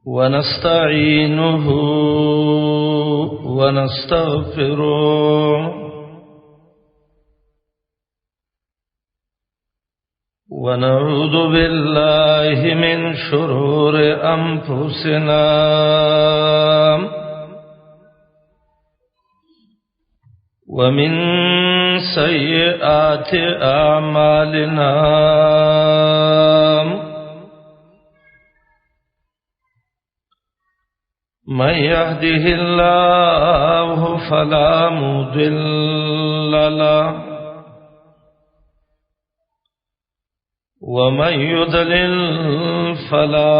ونستعينه ونستغفره ونعوذ بالله من شرور أنفسنا ومن سيئات أعمالنا. من يهده الله فلا مضل له ومن يضلل فلا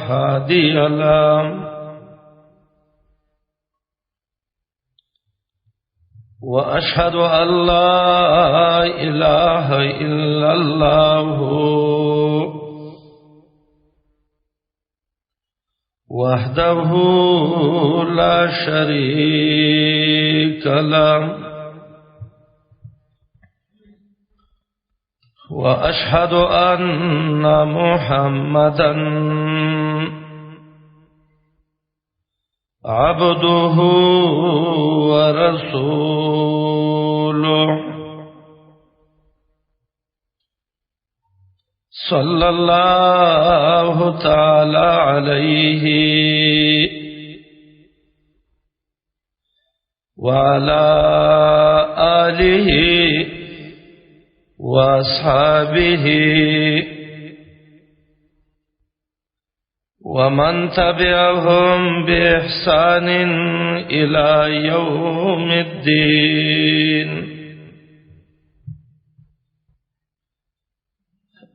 هادي له. وأشهد أن لا إله إلا الله وحده لا شريك له وأشهد أن محمدا عبده ورسوله صلى الله تعالى عليه وعلى آله وأصحابه ومن تبعهم بإحسان إلى يوم الدين.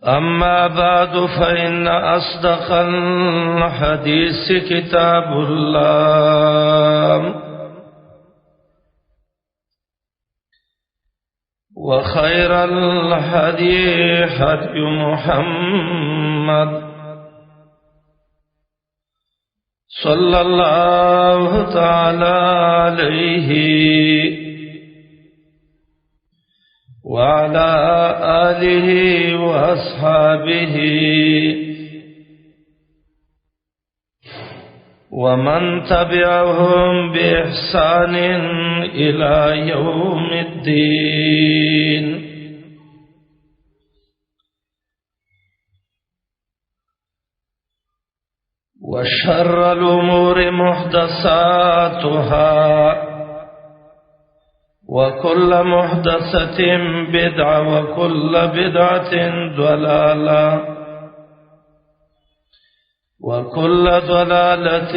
أما بعد، فإن أصدق الحديث كتاب الله وخير الهدي هدي محمد صلى الله تعالى عليه وعلى آله وأصحابه ومن تبعهم بإحسان إلى يوم الدين. وشر الأمور محدثاتها وكل محدثة بدعة وكل بدعة ضلالة وكل ضلالة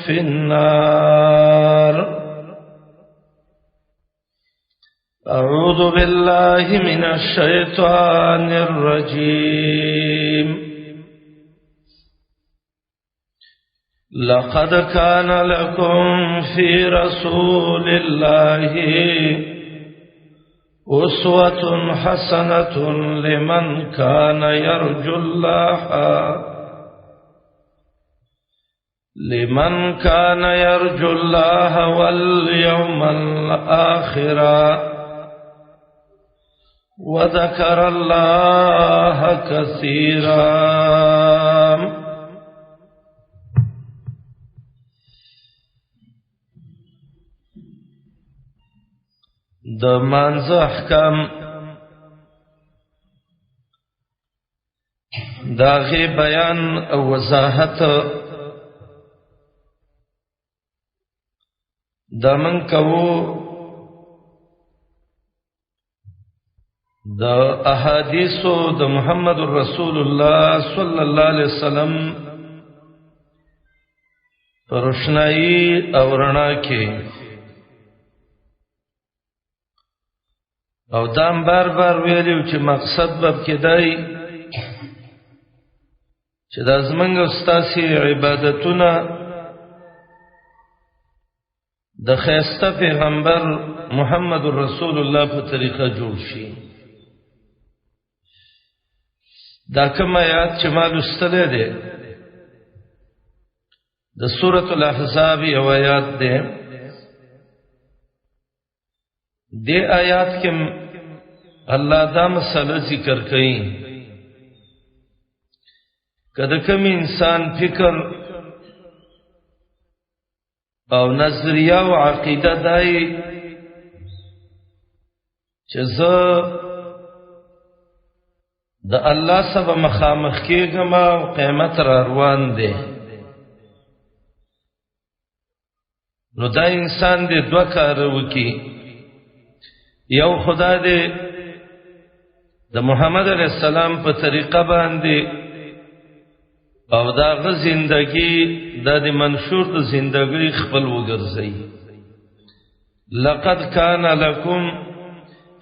في النار. أعوذ بالله من الشيطان الرجيم. لقد كان لكم في رسول الله أسوة حسنة لمن كان يرجو الله لمن كان يرجو الله واليوم الآخر وذكر الله كثيرا. د مانځه احکام داغه بیان او وضاحت د من کوو د احادیثو د محمد رسول الله صلی الله علیه وسلم روشنايي او رڼا کې. او دام بار بار ویلیو چې مقصد به کېدای چې د زمنګ او ستاسي عبادتونه د خیسته پیغمبر محمد رسول الله په طریقه جوړ شي. دا کوم آیات چې ما لوستلی دی د سورة الاحزاب یو آیات دی. دې آیات کې الله دا مسله ذکر کړي کله کوم انسان فکر او نظریه او عقیده دای چې زه د الله سره مخامخ کېږم او قیامت را روان دی، نو دا انسان دې دوه کار وکي. یو خدا دې د محمد علی السلام په طریقه باندې او دا غ زندگی د منشور د زندګۍ خپل وګرځي. لقد كان لكم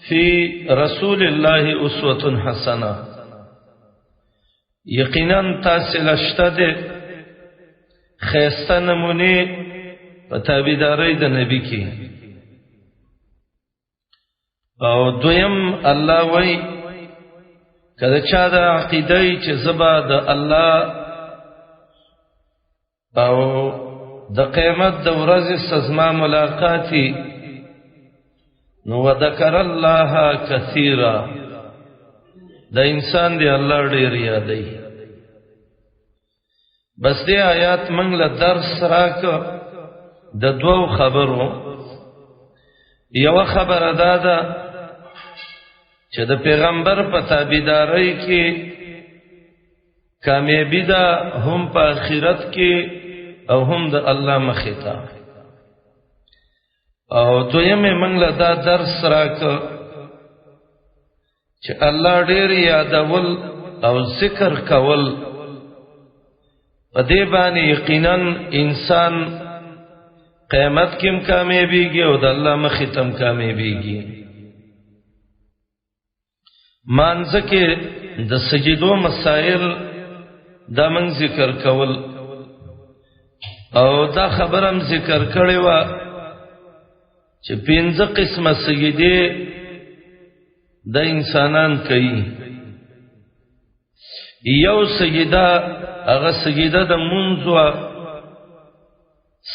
في رسول الله اسوه حسنه، یقینا تاسو لشته ده خیسته نمونه په تابعدارۍ د نبی کې. او دویم الله وای کله چا د عقیده چې زبا د الله او د قیامت د ورځې سزما ملاقاتي، نو وذکر الله کثیرا، د انسان دی الله ډیر یادای. بس دې آیات موږ له درس راک د دوو خبرو. یو خبره دا ده چې د پیغمبر په تابعدارۍ کې کامیابی ده، هم په آخرت کې او هم د الله مخې ته. او دویمه موږ له دا درس راک چې الله ډیر یادول او ذکر کول، په دې باندې یقینا انسان قیامت کې هم کامیابیږي او د الله مخې ته هم کامیابیږي. مانځ کې د سجدو مسائل دا من ذکر کول، او دا خبرم ذکر کړې و چې پنځه قسمه سجدي د انسانان کوي. یو سجده هغه سجده د منځ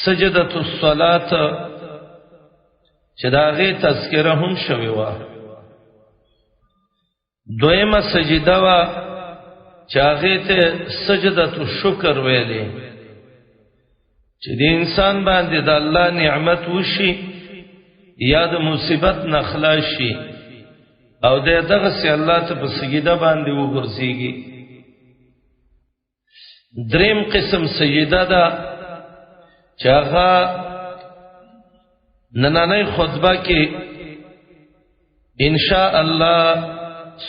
سجده الصلاه چې دا غي تذکره هم شوی و. دویمه سجده وا چې هغه ته سجده الشکر ویلې، چې د انسان باندې د الله نعمت وشي یا د مصیبت نه خلاص شي او د دغه سي الله ته په سجده باندې وګرځيږي. دریم قسم سجده ده چې هغه نننۍ خطبه کې ان شاء الله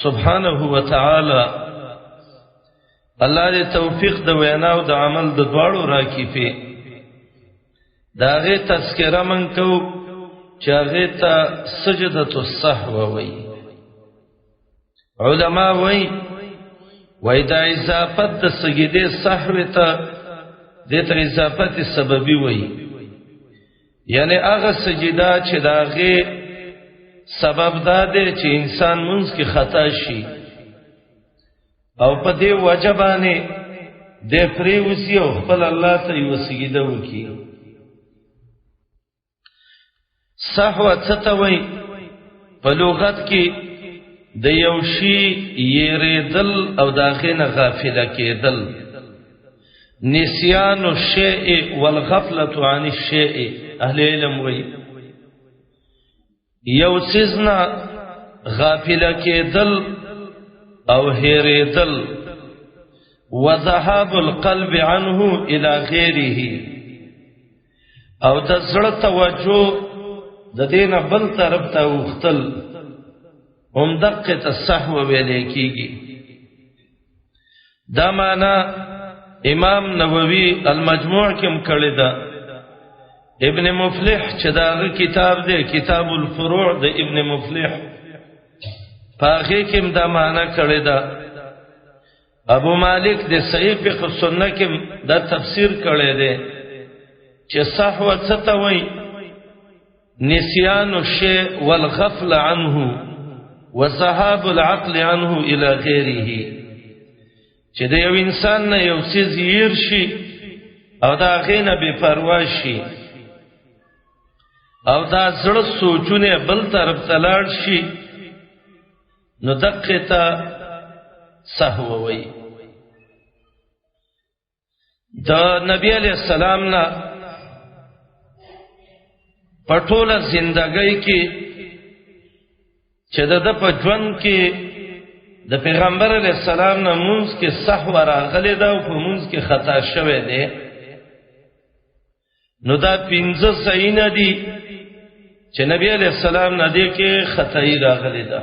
سبحانه وتعالى الله دې توفیق د وینا او د عمل د دواړو راکې په داغه تذکرہ من کو چې هغه ته سجده السهو وایي. علما وایي وای دا اضافت د سجدې سهو ته د تر اضافت سببي وایي، یعنی هغه سجده چې داغه سبب دا دی چې انسان منځ کې خطا شي او په دې وجه باندې د پریوسی او خپل الله ته یو سجده وکي. سهو څه ته وایي؟ په لغت کې د یو شی یریدل او د هغې نه غافله کېدل، نسیان الشیء والغفلة عن الشیء. اهل علم وایي یو څیز نه غافله کېدل او هېرېدل، وذهاب القلب عنه الى غیره، او د زړه توجه د دینه بل طرف ته وختل، هم دقه ته سهو ویل کیږي. دا معنا امام نووي المجموع کې هم کړی دا. ابن مفلح چې دا کتاب دی، کتاب الفروع د ابن مفلح، پاغه کې هم دا معنا کړی دا. ابو مالک د صحیح فقہ سنت کې دا تفسیر کړی دی چې سهو څه ته وایي؟ نسیان الشیء والغفل عنه وذهاب العقل عنه الى غیره، چې د یو انسان نه یو څیز ير شي او دا غینه بے پروا شي او دا زړه سوچونه بل طرف ته لاړ شي، نو دقه ته سهو وایي. د نبی علی السلام نه پټوله زندګۍ کې چې د په ژوند کې د پیغمبر علی السلام نه مونږ کې سهو راغلی دا او په مونږ کې خطا شوه دی، نو دا پنځه صحیح نه دي چې نبی علی السلام نه دی کې خدای راغلی ده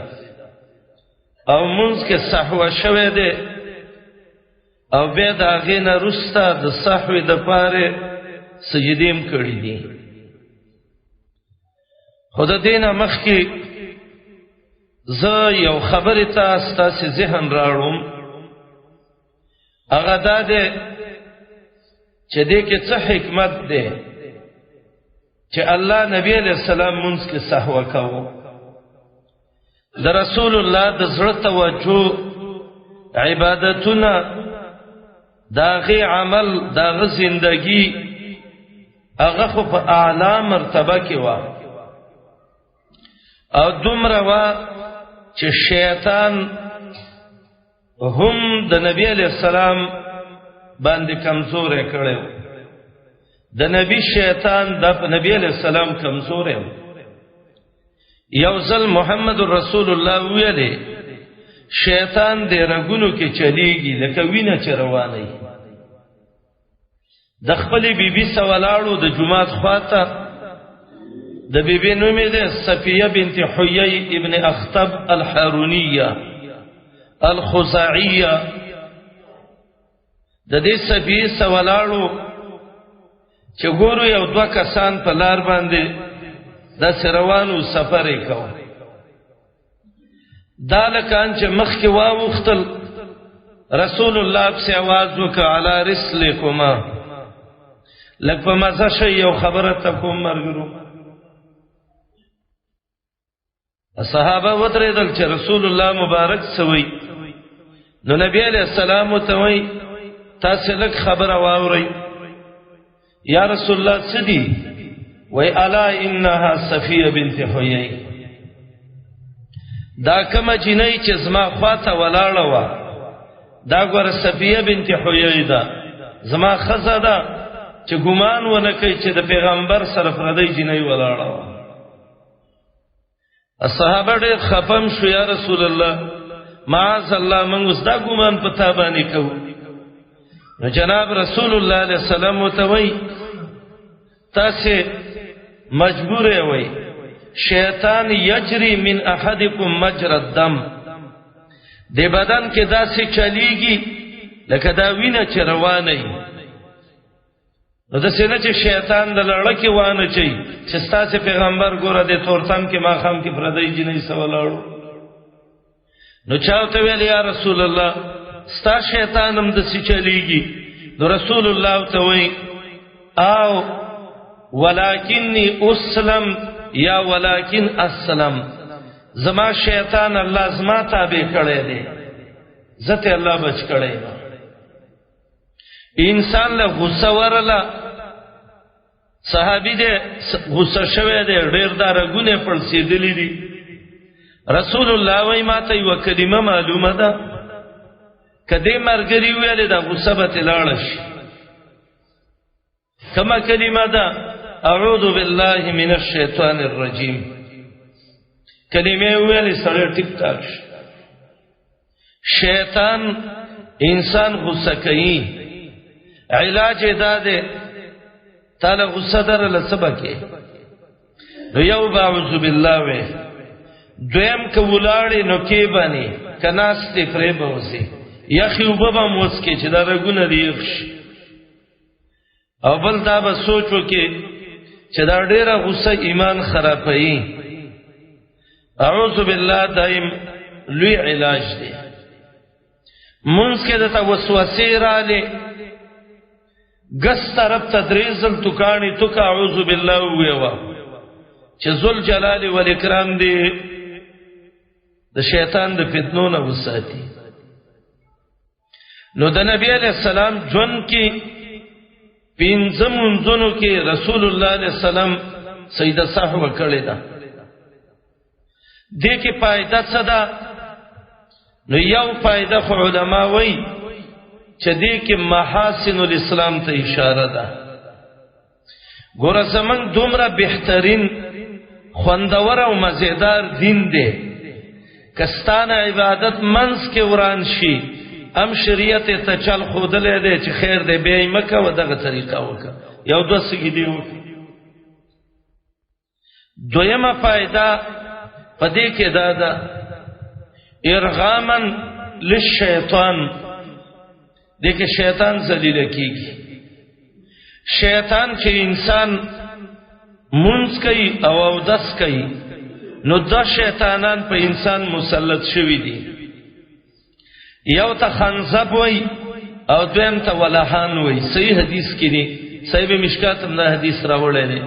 او مونږ کې سهو شوه دی او بیا د هغې نه وروسته د سهوې دپاره سجدې هم کړې دي. خو د دې نه مخکې زه یو خبرې ته ستاسې ذهن راوړم، هغه دا دی چې دې کې څه حکمت دی چې الله نبی علیہ السلام مونږ کې سهوه کاوه. د رسول الله د زړه توجه، عبادتونه، داغه عمل، داغه زندگی هغه خو په اعلی مرتبه کې و او دومره وا چې شیطان هم د نبی علی السلام باندې کمزورې کړو. د نبی شیطان د نبی علی السلام کمزورې. یو ځل محمد رسول الله ویلې شیطان د رګونو کې چلیږي لکه وینه چې روانه وي. د خپلې بیبي سوالاړو د جمعات خواته، د بیبي نوم یې ده صفیه بنت حیی ابن اخطب الحارونیه الخزاعیه. د دې صفیه سوالاړو چې ګورو یو دوه کسان په لار باندې د روانو سفر یې کاوه. دا لکان چې مخکې واوختل، رسول الله په आवाज وکړ علی رسلکما، لکه په مزه شي یو خبره ته کوم مرګرو. صحابه ودرېدل چې رسول الله مبارک سوی، نو نبی علیہ السلام ته وی تاسو لک خبره واورئ. یا رسول الله سدی وی الا انها صفیه بنت حیی، دا کومه جنۍ چې زما خواته ولاړه وه دا ګوره صفیه بنت حیی ده، زما خزه ده، چې ګمان ونه کوي چې د پیغمبر سره پردی جنۍ ولاړه وه. الصحابه ډېر خفم شو، یا رسول الله معاذ الله موږ اوس دا ګمان په تا باندې کوو. نو جناب رسول الله علیه السلام ته وای تاسو مجبور وای، شیطان یجری من احدکم مجرى الدم، د بدن کې داسې چلیږي لکه دا وینه چې روانه وي. نو د سینه چې شیطان د لړه کې وانه چي چې ستاسو پیغمبر ګوره د تورتم کې ما خام کې پردای جنې سوالاړو. نو چاته ویل یا رسول الله ستا شیطان هم د سی چلیږي. نو رسول الله ته وی او ولکنی اسلم یا ولکن اسلم، زما شیطان الله زما تابع کړی دی، زته الله بچ کړی. انسان له غصه ورله، صحابي دې غصه شوه دې، ډېر دا رګونه پړسېدلې دي. رسول الله وای ما ته یو کلمه معلومه ده، کدی مرګري ویلې دا غصه به تلاړ شي. کما کلمه ده؟ اعوذ بالله من الشیطان الرجیم. کلمه ویلې سره ټیک ټاک شي. شیطان انسان غصه کوي، علاج دا دی تعالی غصه در لسبه کې نو یو باعوذ بالله وې، دویم کولاړې نو کې باندې کناستې پرې بوزي یخي وبم وسکه چې دا رګونه دی یخ او بل دا به سوچ وکي چې دا ډیره غصه ایمان خرابوي. اعوذ بالله دایم لوی علاج دی. مونږ کې د وسوسې رااله ګس طرف ته درې ځل توکانی توکا اعوذ بالله ویوا چې ذل جلال والاکرام دی د شیطان د فتنو نه وساتي. نو د نبی علی السلام ژوند کې پنځه منځونو کې رسول الله علیه السلام سیده صحوه کړې ده. دې کې فائدہ څه ده؟ نو یو فائدہ خو علما وایي چې دې کې محاسن الاسلام ته اشاره ده. ګوره زمنګ دومره بهترین، خوندور او مزیدار دین دی، کستانه عبادت منس کې وران شي، ام شریعت ته چل خودلې دی چې خیر دی، به مکه و دغه طریقه وکه، یو دوه سګی دی وکه. دویمه فائدہ پدې کې دا ده، ارغاما للشیطان، دې کې شیطان ذلیل کیږي. شیطان چې انسان منځ کوي او اودس کوي، نو د شیطانان په انسان مسلط شوی دي. یو ته خنزب وای او دویم ته ولهان وای. صحیح حدیث کې دي، صاحب مشکات هم دا حدیث راوړی دی.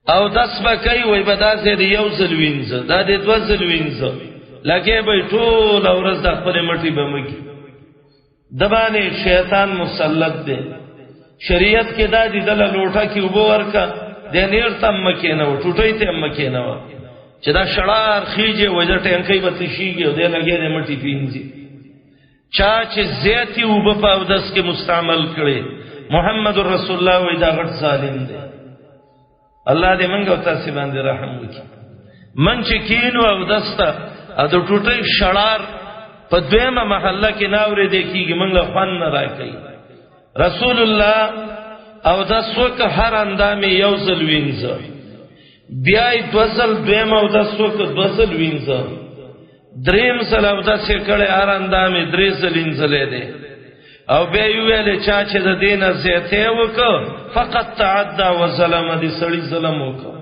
او داس به کوي، وای به دا زه یو ځل وینځه، دا د دوه ځل وینځه، لکه به ټول ورځ د خپل مټي به مګي. د باندې شیطان مسلط دی. شریعت کې دا دی، دله لوټه کې وبو ورکا د نیر تم مکینه و ټوټې ته مکینه و، چې دا شړار خيږي، وجه ټینکې به تشيږي او د لګې د مټي پینځي. چا چې زیاتی وب په اودس کې مستعمل کړي، محمد رسول الله وای دا غټ ظالم دی. الله دې موږ او تاسو باندې رحم وکړي. من چې کینو او دستا ا د ټوټې شړار په دویمه محله کې ناورې دی کیږي، موږ له خوان نه راکړي. رسول الله او د سوک هر اندام یو ځل وینځه، بیا یې دوه ځل، دویم او د سوک دوه ځل وینځه، دریم ځل او د سکړې هر اندام درې ځل وینځلې دی. او بیا یې ویل چا چې د دینه زیاته وکړه فقط تعدى وظلم، دې سړی ظلم وکړ.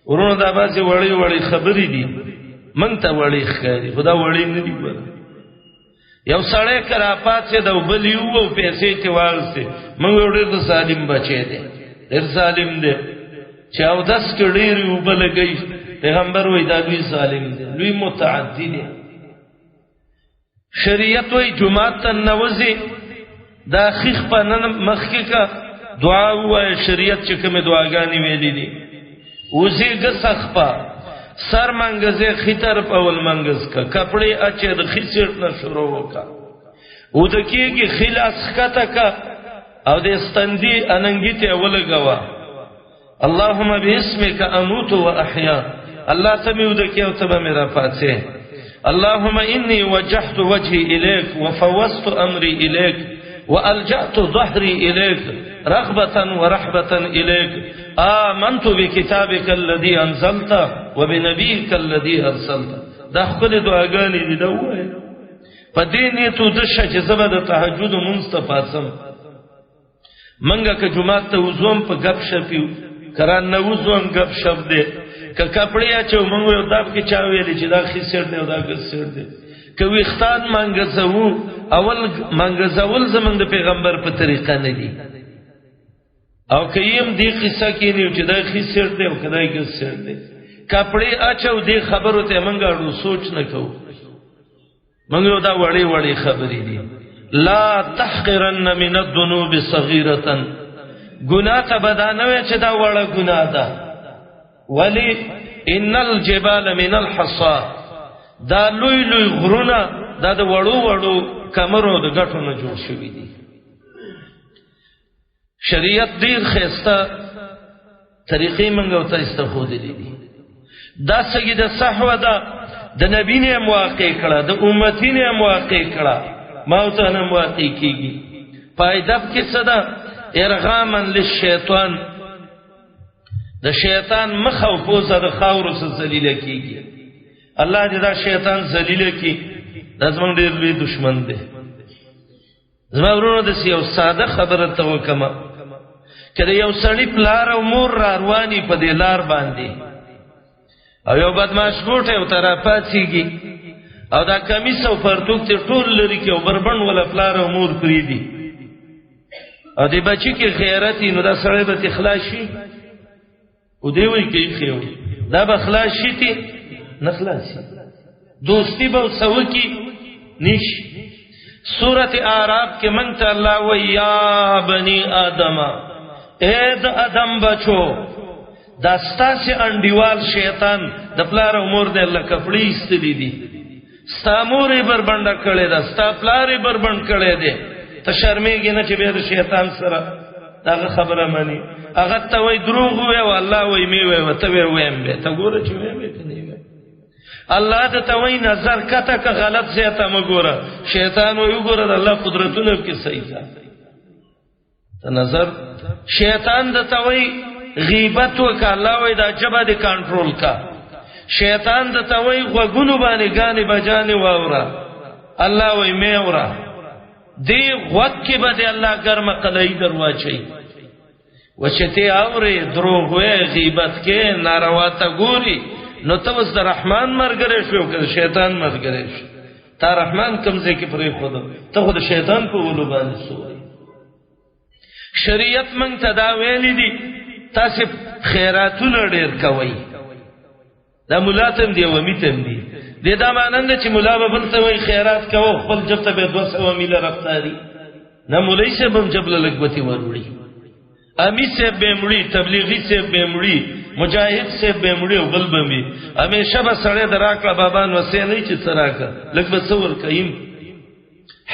ورونه دا باسي وړي وړي خبرې دي، مونږ ته وړي ښکاري، خدا وړي نه دي. ګوره یو سړی کرا پاتې د بل یو او پیسې ته واغسته، مونږ ډېر د ظالم بچی دی، ډېر ظالم دی چې او داس کې ډېر یو بلګي. پیغمبر وای دا لوی ظالم دی، لوی متعدی دی. شریعت وای جمعه ته نوځي، دا خیخ په نن مخکې کا دعا وای. شریعت چې کومه دعاګانې ویلې دي، وزي ګسخپا سر منګزه خطر په ول منګز کا، کپڑے اچې د خسر نه شروع وکا، او د کېږي خلاص خطه کا او د استندی اننګی ته ولګوا، اللهم باسمک اموت واحيا، الله ته مې ودکې او ته به مې راپاڅې. اللهم اني وجهت وجهي اليك وفوضت امري اليك والجأت ظهري اليك رغبة ورحبة اليك، آمنت بكتابك الذي انزلت وبنبيك الذي ارسلت. دا خپل دعاګانې دي، دا وایي په دې نیتو د شې زبر د تهجد مونږ ته پاسم. منګه که جمعه ته وزوم په غب شپیو کران نه وزوم غب شپ دی، که کپڑے اچو مونږ یو داب کې چا ویل چې دا خسر دی او دا ګسر دی. که ویختان منګه زو اول منګه زول زمنګ د پیغمبر په طریقه نه دی، او که یم دی قصه کې نیو چې دا خسر دی او کدای ګسر دی. کپڑے اچو دی خبرو ته منګه اړو سوچ نه کوو. منګه دا وړې وړې خبرې دي. لا تحقرن من الذنوب صغيره، ګناه ته بدانوي چې دا وړه ګناه ده. ولی ان الجبال من الحصى، دا لوی لوی غرونه دا د وړو وړو کمرو د غټو نه جوړ شوی دي. شریعت ډیر خسته طریقې منګ او تاسو ته خو دي دي. دا سګي د صحوه ده، د نبی نه مواقع کړه، د امتی نه مواقع کړه، ما ته نه مواقع کیږي. پایدب کې څه ده؟ ارغاما للشیطان، د شیطان مخ او پوزه د خاورو سره ذلیل کیږي. الله دې دا شیطان ذلیل کړي، دا زمونږ ډېر لوی دشمن دی. زما ورونو د یو ساده خبره ته وکمه، کله یو سړی پلار او مور را رواني په دې لار باندې، او یو بدمعاش ګوټه او تر پاتېږي، او دا کمیس او پرتوک ته ټول لري کې او بربند ولا پلار او مور پریدي، او دې بچی کې غیرت نو دا سړی به تخلاص شي، او دی وی کې خيو دا به خلاص شي تی نه خلاص شي، دوستی به سوکی نش. سورت اعراف کې مونږ ته الله وی یا بنی آدم، اے د ادم بچو، دا ستاسو انډیوال شیطان د پلار او مور د الله کپړې استلی دي، ستا مور یې بربنډه کړې ده، ستا پلار یې بربنډ کړی دی، ته شرمېږې نه چې بیا د شیطان سره دغه خبره مني؟ هغه ته وایي دروغ ووایه او الله وایي مې وایه، ته وایې وایم به، ته ګوره چې وایم که نه وایم. الله د ته وایي نظر کته که غلط ځای ته مه ګوره، شیطان وایي وګوره د الله قدرتونه پکې صحیح ده. ته نظر شیطان د ته وایي غیبت وکړه، الله وایي دا ژبه دې کنټرول کا. شیطان د ته وایي غوږونو باندې ګانې بجانې واوره، الله وایي مې اوره. دې غوږ کې به دې الله ګرمه قلعي درواچوي. وچته اوري، دروغ وې، غیبت کې، ناروا ته ګوري، نو ته اوس د رحمان مرګره شو که شیطان مرګره شو؟ تا رحمان کوم ځای کې پرې خود، ته خو د شیطان په ولو باندې سوري. شریعت مونږ ته دا ویلي دي تاسو خیراتونه ډیر کوئ، دا مولا تم دی او می تم دی. د دا مانند چې مولا به بل ته وای خیرات کوو، خپل جب ته به 200 میله رفتاری نه، مولوی صاحب هم جب لګوتی وروړي، امی صاحب به مړي، تبلیغي صاحب به مړي، مجاهد صاحب به مړي او بل به مي. همیشه به سړی دراکړه بابا نو سه نه چې سراکه لګ به څور کایم.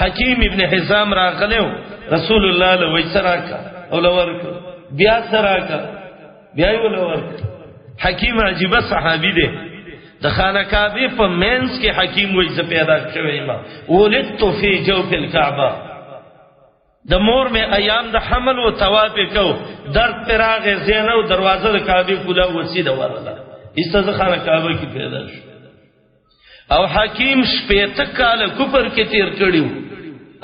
حکیم ابن حزام راغلو رسول الله له وای سراکه او لورک، بیا سراکه، بیا یې ولورک. حکیم عجیب صحابي دی، د خانه کعبه په مینس کې حکیم وای زه پیدا شوی ما، ولدت فی جوف الكعبه. د مور مې ایام د حمل او طواف کو، درد پر راغې، زینو دروازه د کعبه کولا وسیده ورله، ایسته خانه کعبه کې پیدا شو. او حکیم شپېته کاله کفر کې تیر کړیو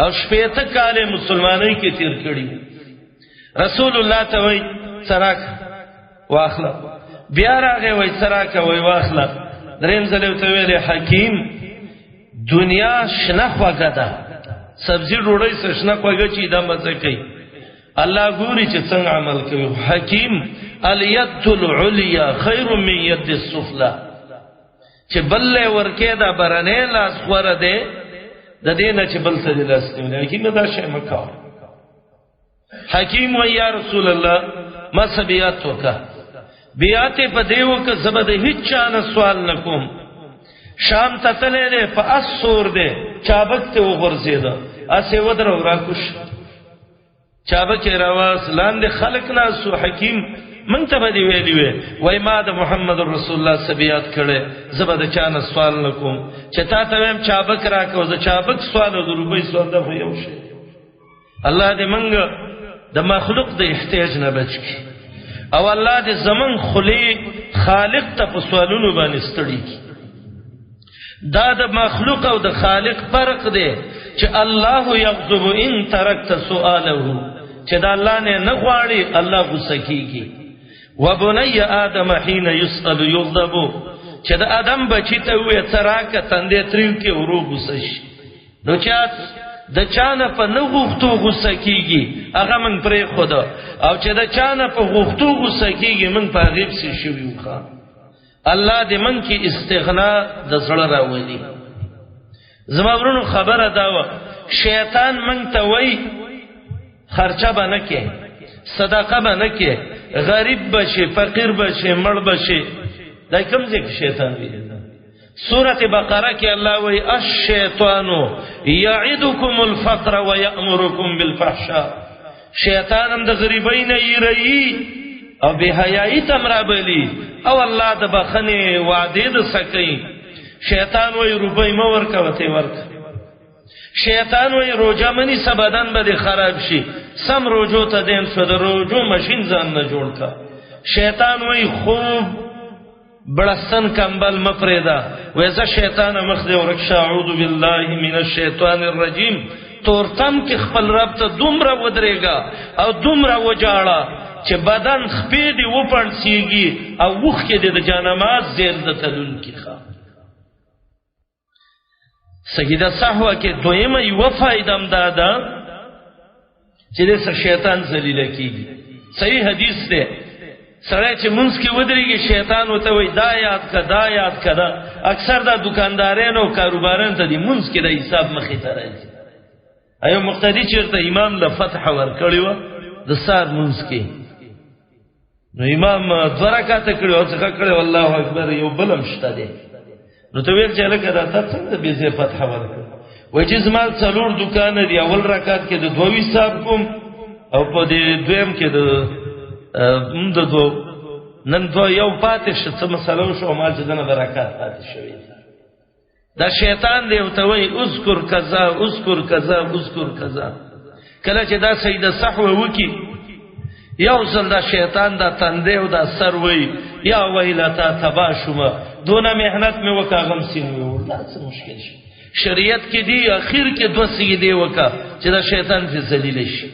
او شپېته کاله مسلمانۍ کې تیر کړیو. رسول الله ته وای سراک واخله، بیا راغی وای سراک وای واخله، دریم ځل ته ویل حکیم دنیا شنه خوږه ده، سبزی ډوډۍ سره شنه خوږه چې دا مزه کوي، الله ګوري چې څنګه عمل کوي. حکیم الید العلیا خیر من ید السفلى، چې بل له ورکه دا برنه لاس خوره ده د دې نه چې بل څه دی لاس نیولې. حکیم دا شی مکو. حکیم و یا رسول الله ما سبیات وکا، بیات په دیو که زبد هیڅ چا نه سوال نکوم. شام ته تللی دی، په اس سور دی، چابک ته وغورځېده، اسې ودرو راکوش، چابک یې راواس، لاندې خلک ناست. حکیم مونږ ته به دې ویلي وی، وای ما د محمد رسول الله سبیات کړی، زه به د چا نه سوال نه کوم. چې تا ته وایم چابک راکړه، زه چابک سوال او د روپۍ سوال دا خو یو شی. الله دې مونږ د مخلوق د احتیاج نه بچ کړي، او الله دې زمون خلی خالق ته په سوالونو باندې ستړي کړي. دا د مخلوق او د خالق فرق دی چې الله یغضب ان ترکت سؤاله، چې دا الله نه نه غواړي الله غوسه کیږي. وبني آدم حين يسأل يغضب، چې د آدم بچی ته وې تراکه تندې تریو کې ورو غوسه شي. نو چا د چانه په نه غوښتو غوسه کیږي هغه من پرې خود، او چې د چانه په غوښتو غوسه کیږي من په غیب سي شوی وخه. الله دې من کې استغنا د زړه راولي. زما ورونو خبره دا و، شیطان من ته وای خرچه به نه کې، صدقه به نه کې، غریب بشي، فقیر بشي، مړ بشي. دا کوم ځای کې شیطان ویل؟ سورة بقره کې الله وای الشیطان یعدکم الفقر ویأمرکم بالفحشاء. شیطان هم د غریبۍ نه یری او بے حیايي تم رابلی، او الله د بخنه وعده د سکی. شیطان وای روپۍ مو ورکا وته ورک. شیطان وای روزه منی سبدن به خراب شي، سم روزو ته دین شو، د روزو ماشين ځان نه جوړ کا. شیطان وای خوب بړسن کمبل مپریدا، وېزه شیطان مخ دې ورکشه، اعوذ بالله من الشیطان الرجیم. تورتم کې خپل رب ته دومره ودرېګا او دومره وجاړه چې بدن خپې دې وپړسیږي او وخ کې دې د جانماز زیل د تلون کې. ښه سجده سهوه کې دویمه یوه فایده هم دا ده چې د شیطان ذلیل کیږي. صحیح حدیث دی، سړی چې مونږ کې ودرېږي شیطان وته وای دا یاد کا، دا یاد کا. دا اکثر دا دکاندارانو او کاروبارانو ته دی مونږ کې د حساب مخې ته راځي. ایو مقتدی چیرته امام له فتح ورکړی و د سار مونږ کې، نو امام دوه رکعاته کړو او څه کړو، الله اکبر، یو بلم شته دی. نو ته ویل چې لکه دا ته څنګه به زه فتح ورکړ؟ وای چې زما څلور دکان دی، اول رکعت کې د دوه حساب کوم او په دې دویم کې د د دو نن دو یو پاتې شو، څه مسله شو، ما چې دنه برکات پاتې شوی. دا شیطان دی او ته وای اذکر کذا، اذکر کذا، اذکر کذا. کله چې دا سجده سهو وکي، یو ځل دا شیطان دا تندې او دا سر وای، یا ویلتا تباشما، دونه مهنت مې وکا غم سین وی. دا څه مشکل شي؟ شریعت کې دی اخر کې دوه سجدې وکا چې دا شیطان فی ذلیل شي.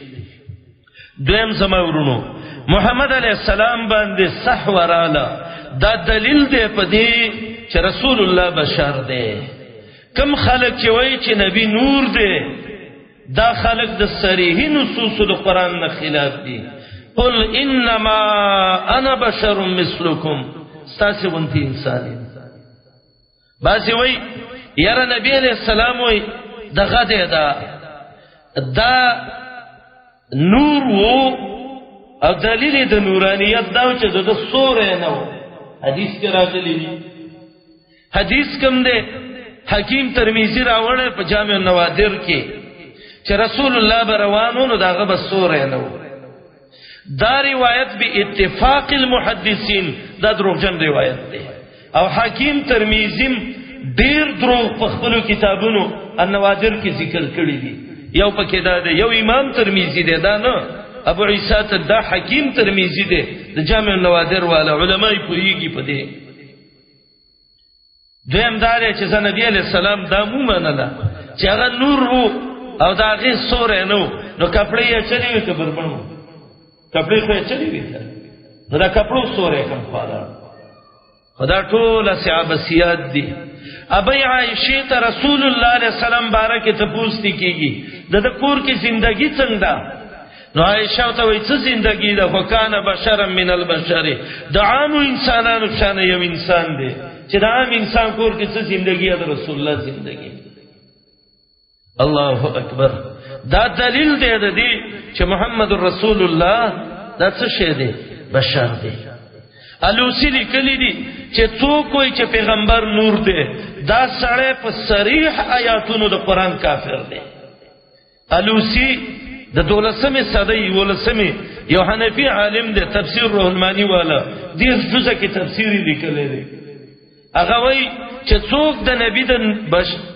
دویم، زما ورونو، محمد علی السلام باندې صح وراله، دا دلیل دی په دې چې رسول الله بشر دی. کم خلک چې وایي چې نبی نور دی، دا خلک د صریح نصوص د قران نه خلاف دي. قل انما انا بشر مثلکم، ستاسو غونتی انسان یم. بعضی وای یاره نبی علیہ السلام وای دغه دی، دا نور وو او دلیل د نورانیت دا چې د سورې نه وو. حدیث کې راغلی دی. حدیث کوم دی؟ حکیم ترمذی راوړی په جامع النوادر کې چې رسول الله به روانو نو داغه به سورې نه وو. دا روایت به اتفاق المحدثین دا دروغجن روایت دی او حکیم ترمذی ډیر دروغ په خپل کتابونو النوادر کې ذکر کړی دي. یو پکې دا دی، یو امام ترمذی دی، دا نه ابو عیسی ته، دا حکیم ترمذی دی د جامع النوادر والا. علماي پوهیږي په دې. دویم دا دی چې نبی علیہ السلام دا مو منله چې هغه نور وو او دا غي سورې نو، نو کپڑے یې چلی وي که بربنو؟ کپڑے خو یې چلی وي، نو دا کپړو سورې کم خواله. خدا ټول صحابه دي. ابي عائشه ته رسول الله علیه السلام بارکه ته پوښتنه کیږي د کور کې زندگی څنګه ده؟ نو عائشه ته وایي څه زندگی ده، خو کان بشرا من البشر، د عام انسانانو شان یو انسان دی چې د عام انسان کور کې څه زندگی ده، رسول الله زندگی. الله اکبر. دا دلیل دی د دې چې محمد رسول الله دا څه شی دی؟ بشر دی. الوسی لیکلی دی چې څوک وایي چې پیغمبر نور دی، دا سړی په صریح آیاتونو د قرآن کافر دی. الوسی د دولسمې صدۍ، ولسمې، یو حنفي عالم دی، تفسیر روح المانی والا 30 جزء کې تفسیر لیکلی دی. هغه وایي چې څوک د نبی د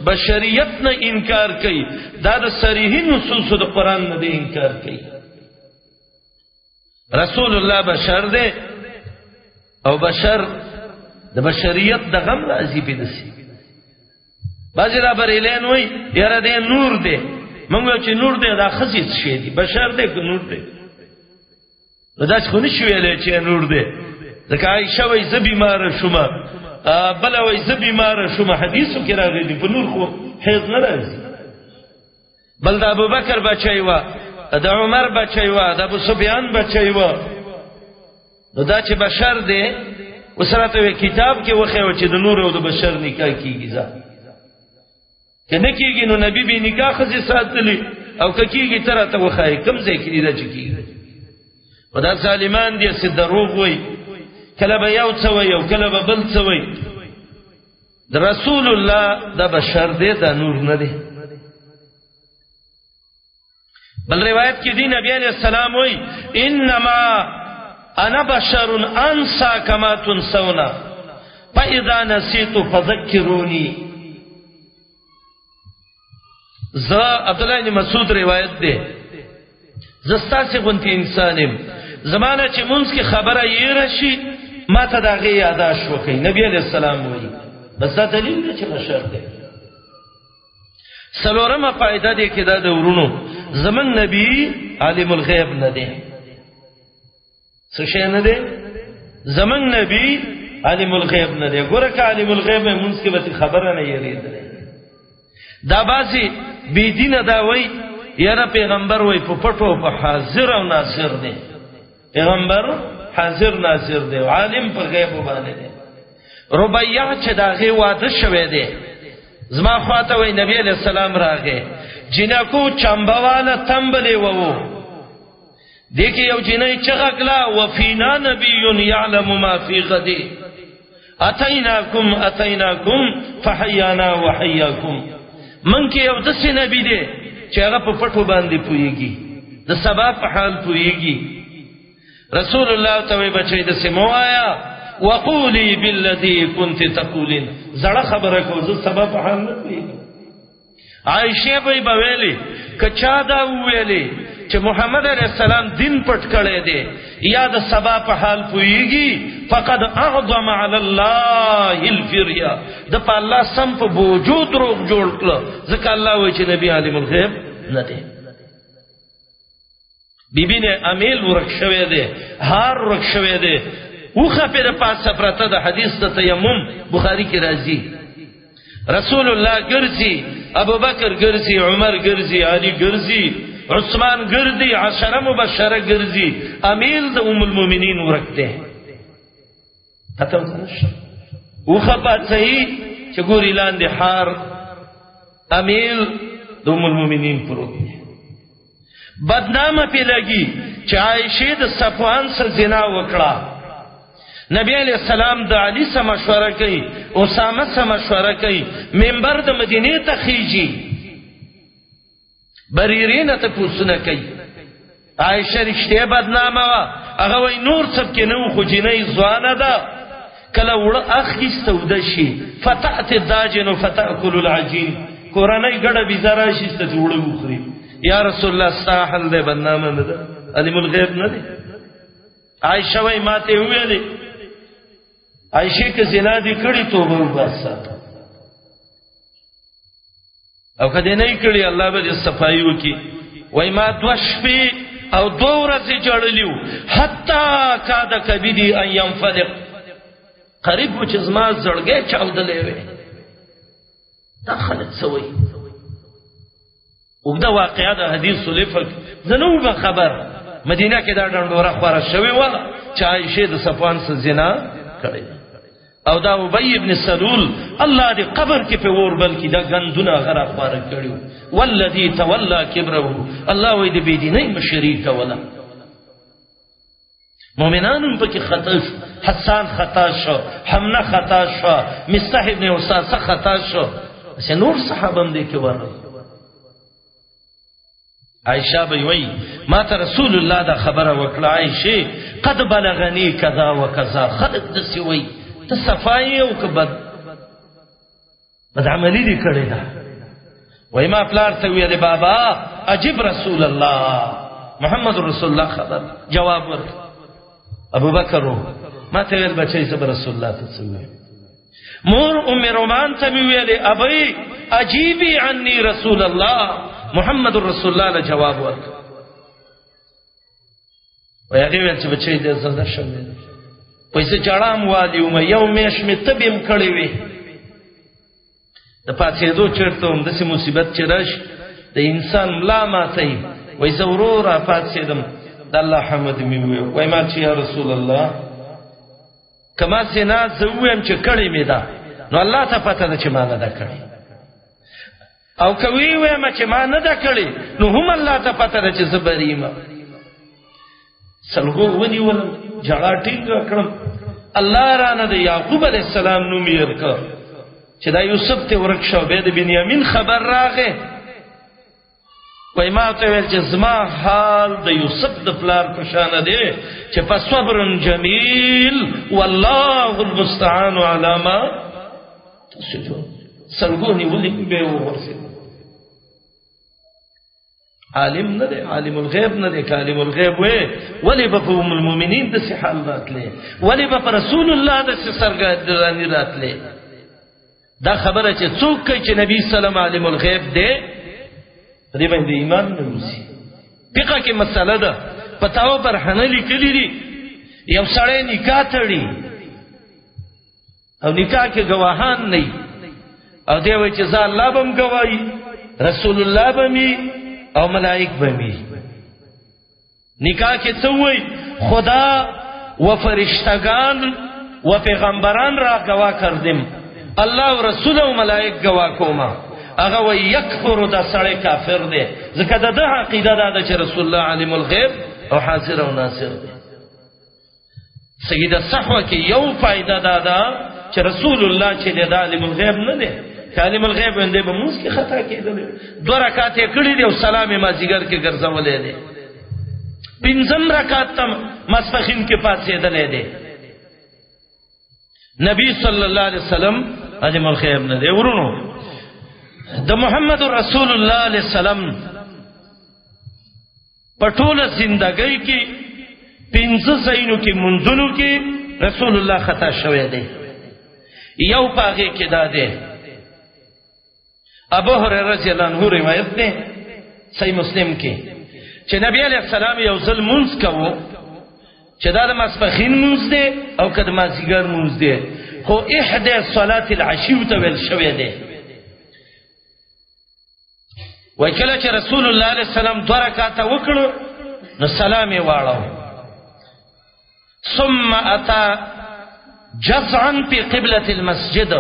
بشریت نه انکار کوي، دا د صریح نصوص د قرآن نه دی انکار کوي. رسول الله بشر دی او بشر د بشریت د غم راځي په دسی. بعضی را بریلین وای یاره دی نور دی. مونږ چې نور دی، دا خزي څه شی دی؟ بشر دی که نور دی؟ نو دا خو نشو ویلی چې نور دی، ځکه عایشه وایي زه بیماره شوم، بله وایي زه بیماره شوم. حدیثو کې راغلي دي په نور خو حیض نه راځي. بل د ابوبکر بچی وه، د عمر بچی وه، د ابو سفیان بچی وه. نو دا چې بشر دی، اوس راته وی کتاب کې وښیو چې د نور او د بشر نکاح کیږي. ځه که نه کیږي نو نبی به نکاح ښځې ساتلی او که کیږي ته راته وښایې کوم ځای کې دي دا چې کیږي. خو دا ظالمان دي چې دروغ وایي، کله به یو څه وایي او کله به بل څه وایي. د رسول الله دا بشر دی، دا نور نه دی. بل روایت کې دی نبی علیہ السلام وایي انما انا بشر انسا کما تنسونا فاذا نسيت فذكروني. ز عبد الله بن مسعود روایت دی، زه ستاسو غونتی انسان یم، زمانه چې مونږ کې خبره یې راشي ما ته دا غي یاداش وکړي. نبی علیہ السلام وایي، بس دا دلیل دی چې بشر دی. څلورمه فائدہ دی کې دا د ورونو، زمون نبی عالم الغیب نه دی. څه شی نه دی؟ زمون نبی عالم الغیب نه دی. ګوره که عالم الغیب مونږ کې به خبره نه یریدلې. دا باسي بی دینه دا وای یاره پیغمبر وای په پټو په حاضر او ناظر دی. پیغمبر حاضر ناظر دی، عالم په غیب باندې دی. ربیعه چې دا غي واده شوه دی، زما خواته وای نبی علیہ السلام راغی، جنکو چمبواله تنبلې وو. دې کې یو جنۍ چغه کړه، وفینا نبی یعلم ما فی غدی. اتیناکم اتیناکم فحیانا وحیاکم. من کې یو داسې نبی دی چې هغه په پټو باندې پوهیږي، د سبا په حال پوهیږي. رسول الله ته وی بچی د سمو آیا وقولی بالذی كنت تقولین، زړه خبره کو، زه سبا په حال نه پوهیږم. عائشه به بویلی کچا دا ویلی چې محمد علیہ السلام دین پټ کړی دی یا د سبا په حال پویږي، فقد اعظم علی الله الفریا، د په الله سم په وجود دروغ جوړ کړ، ځکه الله وایي چې نبی عالم الغیب نه دی. بیبی نه امیل ورک شوی دی، هار ورک شوی دی، وخه پر پاسه پرته د حدیث ته تیمم بخاری کې راځي. رسول الله ګرځي، ابو بکر ګرځي، عمر ګرځي، علي ګرځي، عثمان ګرځي، عشره مبشره ګرځي، امیل د ام المؤمنین ورک دی. پته ورته وخه پاتې چې ګوري لاندې حار امیل د ام المؤمنین پروت دی. بدنامه پی لګي چې عائشه د صفوان سره زنا وکړه. نبی علیہ السلام د علی سره مشوره کوي، اسامه سره مشوره کوي، منبر د مدینه ته خيږي، بریرې نه ته پوښتنه کوي. عائشه رښتیا بدنامه وه، هغه وایي نور څه پکې نه و، خو جینۍ ځوانه ده، کله وړه اخیسته وده شي، فتأتي الداجن فتأکل العجین، کورنۍ ګډه بیزه راشي ستاسې وړه وخوري. یا رسول الله ستا حل دی، بدنامه نه ده، علم الغیب نه دی. عائشه وایي ما ته وویلې، عائشه که زنا دې کړې توبه وباسه، او که دې نه کړې الله به دې صفایي وکړي. وایي ما دوه شپې او دوه ورځې ژړلي وو، حتی کاد کبدي ان ینفلق، قریب و چې زما زړګی چاودلی وی. دا خلک څه وایي؟ اوږده واقعه ده، حدیث لفک، زه نه وم خبر. مدینه کې دا ډنډوره خوره شوې وه چې عایشې د صفوان سره زنا کړې ده، او دا ابی ابن سلول الله دې قبر کې په اور بل کې دا ګندونه هغه راخواره کړي وو. والذي تولى کبره، الله وایي د بېدینۍ مشري کوله. مؤمنان هم پکې خطا شو، حسان خطا شو، حمنه خطا شو، مستح ابن اساسه خطا شو، داسې نور صحابه هم دې کې ورغلل. عائشہ به وی ما ته رسول الله دا خبره وکړه، عائشه قد بلغنی کذا وکذا، خلق دسی وی ته صفای او که بد بد عملی دې کړی ده. وای ما پلار ته ویل بابا عجب رسول الله محمد رسول الله خبر جواب ورک. ابو بکر ما ته ویل بچی زب رسول الله ته څه ویل. مور ام رومان ته می ویل ابي عجیبی عني رسول الله محمد رسول الله له جواب ورک. وای هغه ویل چې بچی دې زنده شم، پیسې چړام والی وم، یو میش می تبیم کړی وی، د پاتېدو چېرته هم داسې مصیبت چې راشي د انسان ملا ماتوي. وایي زه ورو را پاڅېدم، د الله حمد مې وویل. وایي ما چې یا رسول الله که ما زنا زه ووایم چې کړې مې ده، نو الله ته پته ده چې ما نه ده کړې، او که ویې وایم چې ما نه ده کړې نو هم الله ته پته ده چې زه بري یم. سلګو ونیولم، ژړا ټینګه کړم، الله رانه د یعقوب علیه السلام نوم یې ورکړ چې دا یوسف ته ورک شو، بیا د بنیامین خبر راغی. وای ما ته ویل چې زما حال د یوسف د پلار په شان دی چې فصبر جمیل والله المستعان علی ما تصفون. سلګو نیولې به وغورځېد. عالم نه دی، عالم الغیب نه دی. که عالم الغیب وی ولې به په ام المؤمنین داسې حال راتلې، ولې به په رسول الله داسې سرګرداني راتلې؟ دا خبره چې څوک کوي چې نبی سلام عالم الغیب دی، په دې باندې ایمان نه وسی. فقه کې مسله ده، فتاوا برهنه لیکلي دي، یو سړی نکاح تړي او نکاح کې گواهان نه، او دی وایي چې زه الله به هم ګواهي، رسول الله به مي او ملائک به مي. نکاح کې څه وایي؟ خدا و فرشتگان و پیغمبران را گواه کردم، الله او رسول او ملائک گواه کوما. هغه وایي یکفر، دا سړی کافر دی، ځکه د ده عقیده دا ده چې رسول الله عالم الغیب او حاضر او ناظر دی. سیده صحوه کې یو فائدہ دا ده چې رسول الله چې د عالم الغیب نه دی، عالم الغیب باندې به موږ کې خطا کېدل. دوه رکعات یې کړې دي او سلام یې مازیګر کې ګرځولې دی، پنځم رکعت تم ماسپخین کې پاتېدلې دی. نبی صلی الله علیه وسلم عالم الغیب نه دی. ورونو، د محمد رسول الله علیه السلام په ټوله زندګۍ کې پنځه ځایونو کې منځونو کې رسول الله خطا شوی دی. یو پاغه کې دا دی، ابو هريره رضی الله عنه روایت دی صحیح مسلم کې، چې نبی علیہ السلام یو ځل مونږ کوو چې دا د ماسپخین مونږ دی او که د مازیګر مونږ دی، خو احدى صلاه العشی ته ویل شوی دی. وای کله چې رسول الله علیه السلام دوه رکعاته وکړو نو سلام یې واړو. ثم اتى جزعا في قبلة المسجد،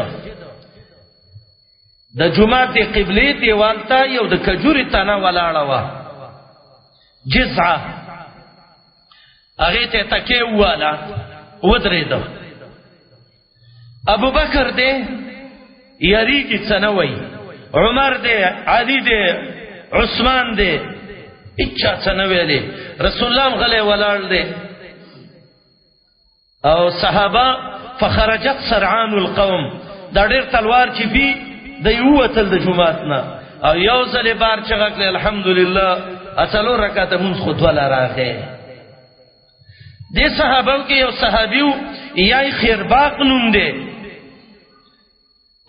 د جمعه د قبلې دیوال ته یو د کجوري تنه ولاړه وه، جزعه، هغې ته تکیه وواله، ودرېده. ابو بکر دی یریږي څه نه وایي، عمر دی، علی دی، عثمان دی، هیچا څه نه ویلې. رسول الله هم غلی ولاړ دی او صحابه فخرجت سرعان القوم، دا ډېر تلوار چې بي د یو وتل د جمعات نه، او یو ځل بار چغه کړې الحمدلله، اصلو رکعته مونږ خو دوه راغې. دې صحابه کې یو صحابیو یا خیرباق نوم دی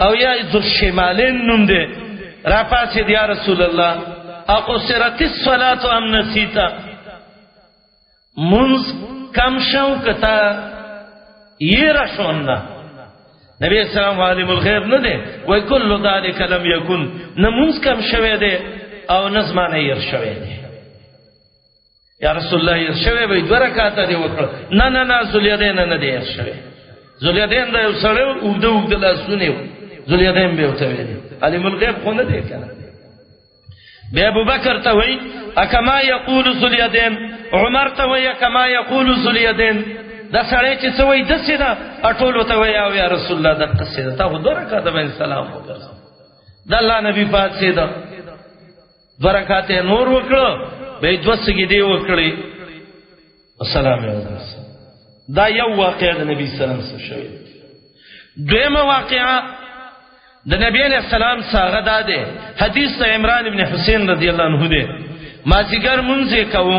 او یا ذو الشمالین نوم دی، را پاسې دی، یا رسول الله اقصرت الصلاه ام نسیتا، منز کم شو کتا یې را شونه. نبی اسلام عالم الغیب نه دی، وای کل ذلک لم یکن، نه منز کم شوه دی او نظمانه یې شوه دی. یا رسول الله یې شوی وي، دوه رکعاته دی وکړ. نه نه نه، ذولیدین نه دی شوی. ذولیدین دا یو سړی اوږده اوږده لاسونه و، ذولیدین به ورته ویلي، عالم الغیب خو نه دی کنه. بیا ابو بکر ته وای اکما یقول ذولیدین، عمر ته وای اکما یقول ذولیدین، دا سړی چې څه وای دسې ده. ټولو ته وای او یا رسول الله د قصې ده، تا خو دوه رکعاته باندې سلام وګرځه. د الله نبی پاک ده دوه رکعاته نور وکړو، به دوه سجدې وکړي، السلام علیکم. دا یو واقعه د نبی سلام سره شوې. دویمه واقعه د نبی علیہ السلام سره دا ده، حدیث د عمران ابن حسین رضی الله عنه ده، مازیګر مونږ کوو،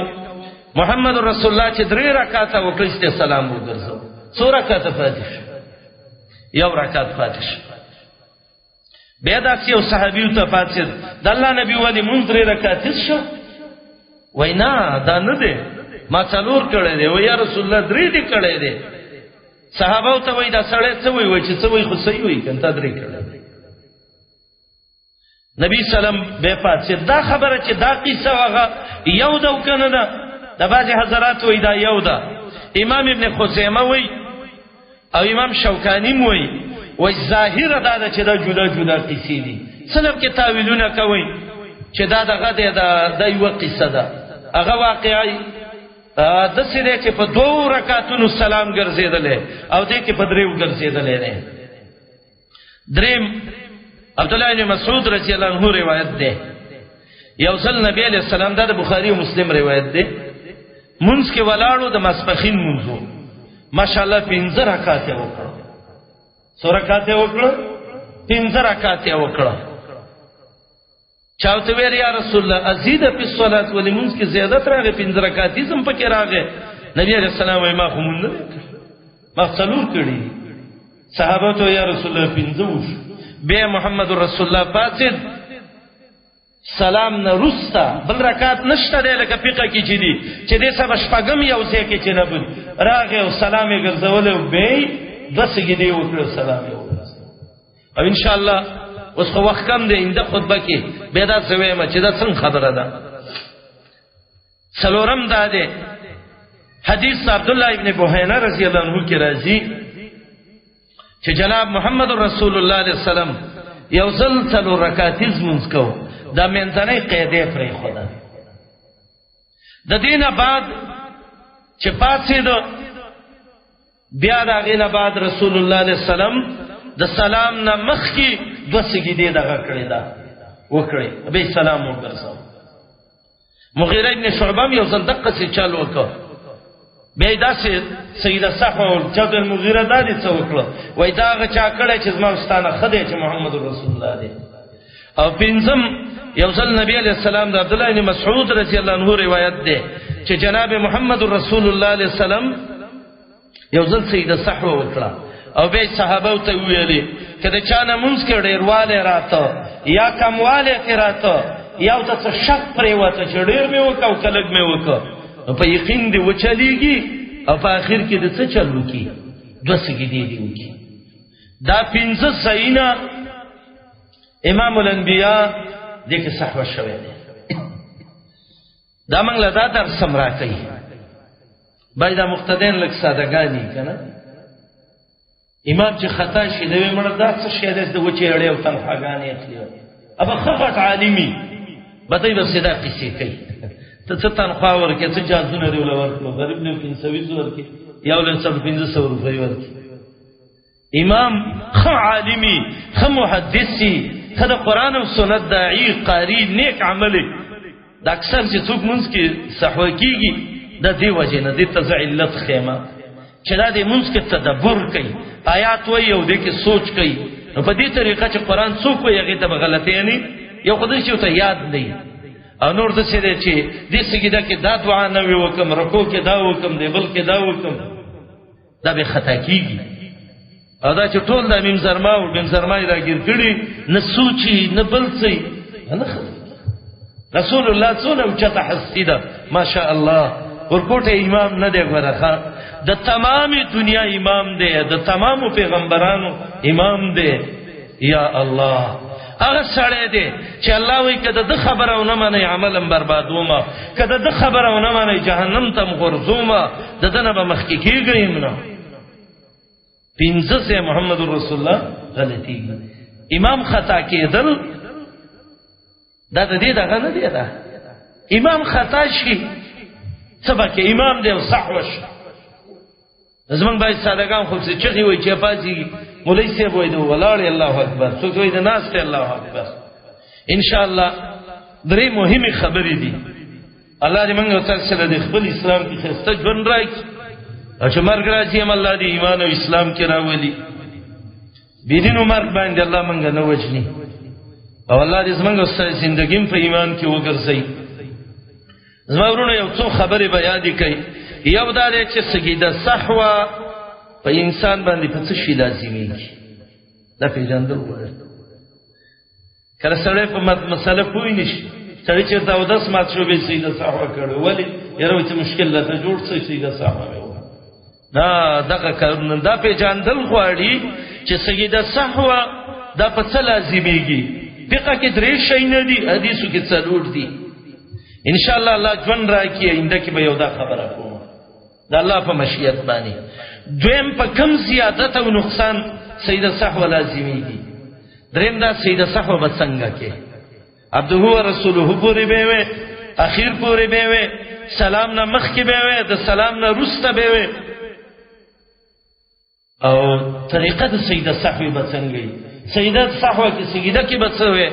محمد رسول الله چې درې رکعاته وکړي چې سلام وګرځو، څو رکعاته پاتې شو؟ یو رکعت پاتې شو. بیا داسې یو صحابي ته پاتې، د الله نبی ولې مونږ درې رکعات شو؟ وینا دا نه دی، ما څلور کړی دی. وای یا رسول الله درې دی کړی دی. صحابه ته وای دا سړی څه وای؟ وای چې څه وای خو صحیح وای کنه، تا درې کړی. نبی سلام به پاتې دا خبره چې دا قصه هغه یو دو کنه ده، د بعضی حضرات وای دا یو ده. امام ابن خزیمه وای او امام شوکانی وای، وای ظاهر دا ده چې دا جدا جدا قصې دي. سلف کې تاویلونه کوي چې دا دغه ده، دا یو قصه ده. هغه واقعي د سره چې په دوو رکعاتونو سلام ګرځیدلې او دې کې په دریو ګرځیدلې نه. دریم عبد الله بن مسعود رضی الله عنه روایت ده، یو ځل نبی علیہ السلام، دا د بخاری او مسلم روایت ده، منځ کې ولاړو د ماسپخین منځو، ماشاءالله پنځه رکعات وکړو. څو رکعات وکړو؟ پنځه رکعات وکړو. چاوته ویل یا رسول الله ازید فی الصلاه، ولې مونږ کې زیادت راغی، پنځه رکعات زم پکې راغی؟ نبی علیہ السلام وای ما خو مونږ نه ما څلور کړی. صحابه ته یا رسول الله پنځه وش. بیا محمد رسول الله فاسد سلام نه رستا بل رکعات نشته دی، لکه فقہ کې چې دي چې دې سبا شپږم یو ځای کې چې نه بل راغی او سلام یې ګرځول او به دوه سجدې وکړو، سلام یې وکړ. او ان شاء الله اوس خو وخت کم دی، اینده خطبه کې به دا څه وایم چې دا څنګه خبره ده. څلورم دا دی، حدیث عبد الله ابن بوهینه رضی الله عنه کې راځي چې جناب محمد رسول الله علیه السلام یو ځل څلور رکعاتې لمونځ کو، دا منځنۍ قاعده پرې خدا د دینه بعد چې پاتې دو بیا دا غینه بعد رسول الله علیه السلام د سلام نه مخکې دوه سجدې دغه کړې ده وکړې، به سلام وګرځاو. مغیره ابن شعبه یو ځل دقه سي چل وکړ، بیا داسې سیده صحو چا د مغیره دا دې څه وکړه، وای دا هغه چا کړی چې زما ستانه ښه دی چې محمد رسول الله دی. او پنځم یو ځل نبی علیہ السلام د عبد الله بن مسعود رضی الله عنه روایت ده چې جناب محمد رسول الله علیه السلام یو ځل سیده صحو وکړه او به صحابه ته ویلي کله چا نه مونږ کې ډیرواله راته یا کمواله کې راته یا ته څه شک پرې وته چې ډیر مې وکاو کلګ مې وکاو، په یقین دی وچلیږي او په اخر کې د څه چلو کی دوه سجدې دی وکي. دا پنځه سینا امام الانبیاء دې کې صحوه شوه دی. دا موږ له دا درس سم راکوي. باید دا مقتدین لږ سادهګاني که نه، امام چې خطا شي دی مړه دا څه شی دی د وچې اړې او تنخواګانې اخلي، ابه ښه غټ عالمي به دی به سیدا قصې کوي، ته څه تنخوا ورکې، څه جازونه دی وله ورکړو، غریب له 520 ورکې یا له 500 روپۍ ورکې. امام ښه عالمي، ښه محدثي، ښه د قرآن او سنت داعي، قاري، نیک عملي. دا اکثر چې څوک مونځ کې سهوه کېږي د دې وجې نه، دې ته زه علت ښیم چې دا دې مونځ کې تدبر کوي، آیات وایي او دې کې سوچ کوي. نو په دې طریقه چې قرآن څوک وایي هغې ته به غلطۍ نه، یو خو داسې ورته یاد نه وي، او نور داسې دی چې دې سجده کې دا دعا نه وي وکړم، رکوع کې دا وکړم، دې بل کې دا وکړم، دا به خطا کیږي. او دا چې ټول د میم زرما او بن زرما یې راګیر کړي، نه سوچي نه بل څه نه. رسول الله څونه اوچته هستي ده، ماشاء الله. ورکوټه امام نه دی ګوره، د تمامې دنیا امام دی، د تمامو پیغمبرانو امام دی. یا الله، هغه سړی دی چې الله وایي که د ده خبره ونه منئ عمل هم بربادومه، که د ده خبره ونه منئ جهنم ته هم غورځومه، د ده نه به مخکې کېږئ هم نه. پنځه ځای محمد رسول الله غلطېږي. امام خطا کېدل دا د دې دغه نه دی، دا امام خطا شي څه به کې، امام دی او صحوه شي. زمونږ باید سادهګان خو څه چغې وایي چې پاڅېږي، مولوي صاحب وایي د ولاړ الله اکبر، څوک وایي د ناست الله اکبر. ان شاء الله درې مهمې خبرې دي. الله دې موږ او تاسو سره د خپل اسلام کې ښایسته ژوند راکړي، او چې مرګ راځي هم الله دې ایمان او اسلام کې راولي. بېدینو مرګ باندې الله موږ نه وژني، او الله دې زموږ او ستاسو زندګي هم په ایمان کې وګرځوي. زما وروڼه یو څو خبرې به یادې کړئ. یو دا دی چې سجده سهوه په انسان باندې په څه شي لازمېږي، دا پېژندل غواړي. کله سړی په مسله پوه نه شي، سړی چېرته اودس مات شو بیا سجده سهوه کړې، ولې؟ یاره وایي چې مشکل راته جوړ شو سجده سهوه مې وکړه. دا دغه کارونه دا پېژندل غواړي چې سجده سهوه دا په څه لازمېږي. فقه کې درې شی نه دي، حدیثو کې څلور دي. ان شاء الله الله ژوند راکړي، آینده کې به یو دا خبره کوم د الله په مشیت باندې. دویم په کم زیادت او نقصان سجده سهوه لازمېږي. دریم دا سجده سهوه به څنګه کې، عبده و رسوله پورې به وي، اخیر پورې به وي، سلام نه مخکې به وي، د سلام نه وروسته به وي، او طریقه د سجده سهوې به څنګه وي، سجده سهوه کې سجده کې به څه وي.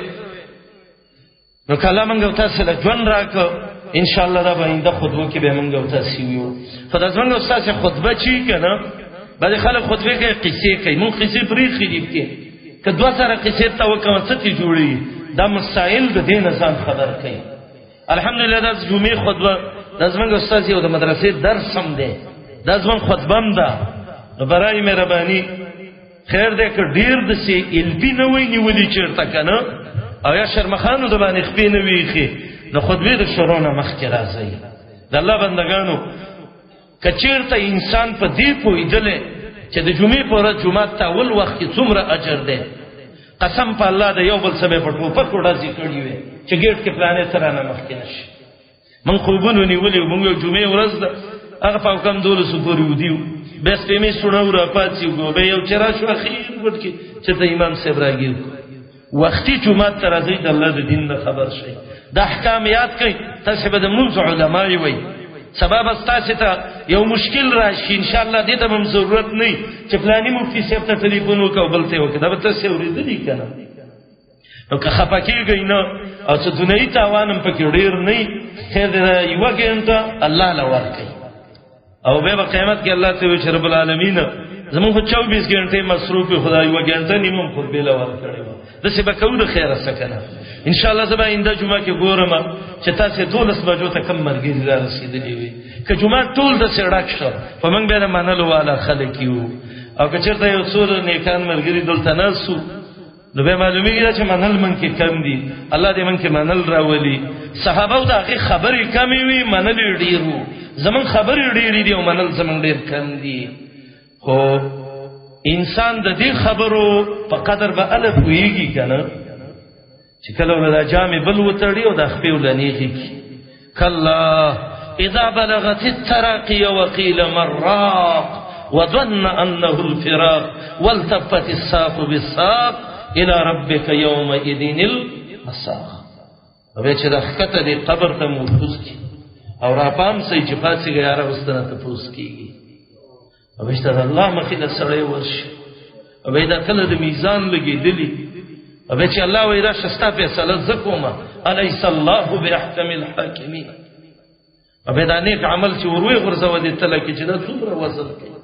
نو کله موږ او تاسو له ژوند راکړو ان شاء الله دا به آینده خطبو کې به موږ او تاسو ویو. خو دا زموږ او ستاسو خطبه چې که نه، بعضې خلک خطبې کوي قصې کوي، موږ قصې پرېښې دي پکې، که دوه سره قصې ته وکړو څه ترې جوړېږي. دا مسایل د دې نه ځان خبر کوي. الحمدلله دا جمعې خطبه دا زموږ استاد یو د مدرسې درس هم دی، دا زموږ خطبه هم ده. نو برای مهرباني خیر دی که ډېر داسې علمي نه وي نیولي چېرته که نه، او یا شرمخانو د باندې خپې نه وي ایښې، نو خطبې د شروع نه مخکې راځئ. د الله بندګانو، که چېرته انسان په دې پوهېدلی چې د جمعې په ورځ جومات ته اول وخت کې څومره اجر دی، قسم په الله د یو بل سره به په ټوپکو ډزې کړې وي چې ګېټ کې پلانې ته رانه مخکې نه شي. موږ خوبونو نیولي وو، موږ یو جمعې ورځ ده، هغه په کم دولسو پورې ودي وو، بیا سپېمې سوڼه وراپاڅېږو، بیا یو چې راشو اخیر ګوټ کې چې ته امام صاحب راګیر کړو. وختي جومات ته راځئ، د الله د دین نه خبر شئ، د احکام یاد کړئ. تاسې به د مونځ علما وئ. سبا به ستاسو ته یو مشکل راشي ان شاء الله دې ته هم ضرورت نه چې فلانی مفتی صاحب ته ټلیفون وکاو بل ته وکړه، دا به تاسو اورېدلی که نه؟ نو که خفه کېږئ نه او څه دنیایي تاوان هم پکې ډېر نه وي، خیر دی، یوه ګنټه الله له ورکوي او بیا به قیامت کې الله ته وایي چې رب العالمین زمونږ خو 24 ګنټې مصروف خدای یوه ګنټه نیمه هم خطبې له ورکړې وه. داسې به کوو د خیره څه که نه؟ انشاءالله زه به آینده جمعه کې ګورم چې تاسې 12 بجو ته کم ملګري را رسېدلي وي. که جمعه ټول داسې ډک شو، خو موږ بیا د منلو والا خلک یو، او که چېرته یو څو نیکان ملګري دلته ناست سو، نو به معلومیږي چې منل من کې کم دي. الله دې من کې منل راولي. صحابه د هغه خبرې کمې وي، منل ډیر وو. زمون خبرې ډېرې دي او منل زمون ډېر کم دي. خو انسان د دې خبرو په قدر به اله پوهېږي که نه، چې کله ورته دا جامې بل وتړي او دا خپې ولنېږي کي. کلا اذا بلغت التراقي وقيل من راق وظن أنه الفراق والتفت الساق بالساق إلى ربك يومئذ المساق. او بیا چې دا ښکته دی قبر ته مو ورکوز کړي او راپام سي چې پاڅېږه یاره اوس ته نه تپوس کېږي، او بیا چې د الله مخې له سړی ورشي، او بیا دا کله د میزان لګېدلي، او بیا چې الله وایي راشه ستا فیصله زه کوم، الیس الله باحکم الحاکمین. او بیا دا نیک عمل چې ور ویې غورځوه دې تله کې چې دا څومره وزن کوي،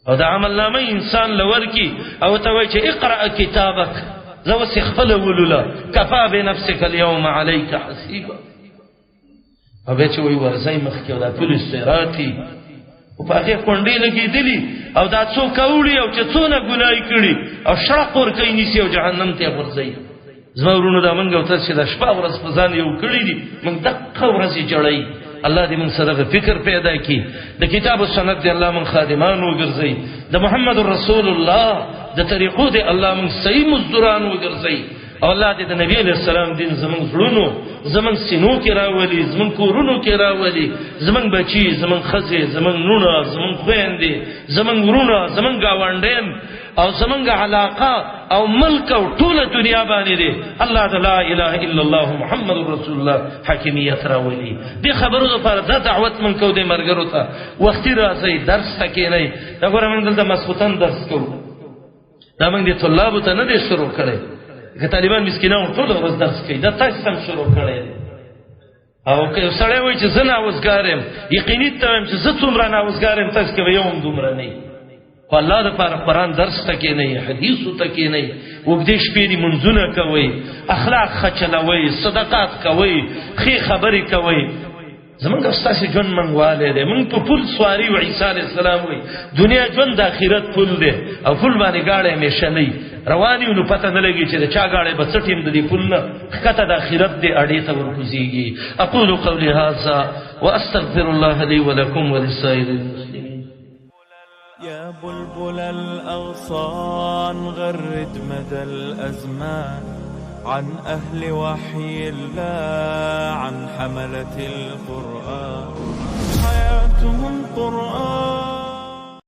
او دا عمل نامه انسان له ورکي او ته وایي چې اقرأ کتابک، زه اوس یې خپله ولوله، کفا بنفسک الیوم علیک حسیبا. او بیا چې وایي ورځئ مخکې، او دا پل صراطي او په هغې کونډې لګېدلي، او دا څوک اوړي او چې څونه ګناه یې کړي او شرق ورکوي نیسي او جهنم ته یې غورځوي. زما وروڼو، دا موږ او تاسو چې دا شپه ورځ په ځان یو کړي دي، موږ دقه ورځې جړوي. الله دې موږ سره دغه فکر پیدا کړي، د کتاب او سنت دې الله موږ خادمان وګرځوي، د محمد رسول الله د طریقو دې الله موږ صحیح مزدوران وګرځوي، او الله دې د نبی علیہ السلام دین زمونږ زړونو، زمونږ سینو کې راولي، زمونږ کورونو کې راولي، زمونږ بچي، زمونږ ښځې، زمونږ نونه، زمونږ خویندې، زمونږ وروڼه، زمونږ ګاونډیان او زمونږ علاقه او ملک او ټوله دنیا باندې دې الله د لا اله الا الله محمد رسول الله حاکمیت راولي. دې خبرو لپاره دا دعوت مونږ کوو دې ملګرو ته، وختي راځئ، درس ته کښېنئ. دا ګوره موږ دلته ماسخوتن درس کوو، دا موږ دې طلابو ته نه دی شروع کړی، که طالبان مسکینان ټوله ورځ درس کوي، دا تاسو هم شروع کړی دی. او که یو سړی وایي چې زه ناوزګار یم، یقیني ته وایم چې زه څومره ناوزګار یم، تاسو کې به یو هم دومره نه وي. خو الله دپاره قرآن درس ته کښېنئ، حدیثو ته کښېنئ، اوږدې شپې دې مونځونه کوئ، اخلاق ښه چلوئ، صدقات کوئ، ښې خبرې کوئ. زمونږ او ستاسې ژوند منګوالی دی، مونږ په پل سواري یو. عیسی علیه السلام وایي دنیا ژوند د آخرت پل دی، او پل باندې ګاډی همیشه نه وي، روان یو نو پته نه لګي چې د چا ګاډی به څه ټیم د دې پل نه ښکته د آخرت دې اډې ته ورکوزېږي. اقول قولي هذا واستغفر الله لي ولكم ولسائر المسلمين. يا بلبل الأغصان غرد مدى الأزمان عن أهل وحي الله عن حملة القرآن، حياتهم قرآن.